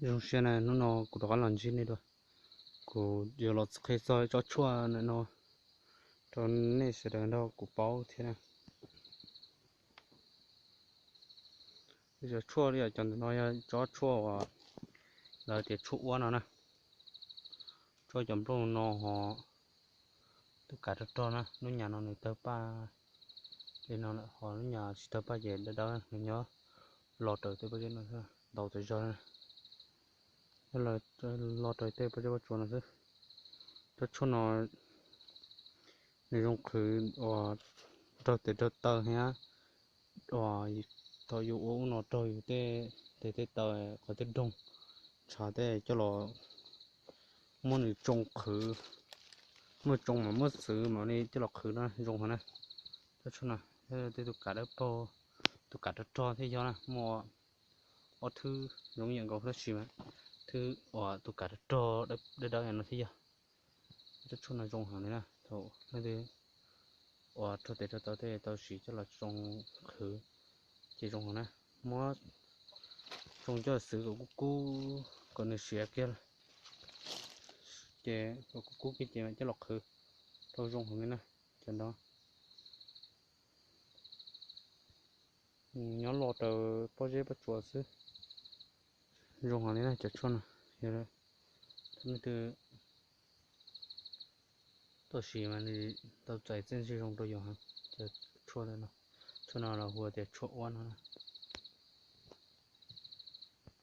Zoo siab na, hnub no kuv rov qab los ntsib nej dua. Kuv yuav los qhia txog tsob tshuaj ntawm no rau nej sawv daws nrog kuv paub thiab na. Tsob tshuaj li cov ntawm no yog tsob tshuaj uas lawv tias tshuaj uab no na. Tshuaj cov nplooj no ho tus kav rog rog na, lub nyas no nws tawg paj li no lawm, ho lub nyas tsis tawg paj ces dawb dawb, nws nyob los raws tej pob zeb no ntau tas zog na. Los raws tej pob zeb pob tsuas no xwb. Tsob tshuaj no nws zoo qhwv uas raug tes raug taw thiab uas thaum yus ua ub no raug yus tej tes tej taw, qhov tej doog, ntshav tej coj los muab nws tsoo qhwv, muab tsoo mas muab xwv mam li coj los qhwv no zoo heev na. Tsob tshuaj no tej tus kav dawb paug, tus kav rog rog thiab yog na, muaj ob thwb zoo ib yam nkaus tab sis mas thwb uas tus kav rog rog dawb dawb no thiab yog. Tsob tshuaj no zoo heev li na, thaum leej twg uas raug tes raug taw tej tau siv coj los tsoo qhwv ces zoo heev na. Muab tsoo coj xwv kom kub kub kom nws siav kiag, ces kom kub kub kiag ces mam coj los qhwv rau zoo heev li na. Cov no nyob los raws pob zeb pob tsuas xwb. Zoo heev li na cov tshuaj no, yog leej twg tau siv mas nws tau txais txiaj ntsig zoo rau yus heev. Cov tshuaj no, tshuaj no los hu tias tshuaj uab no.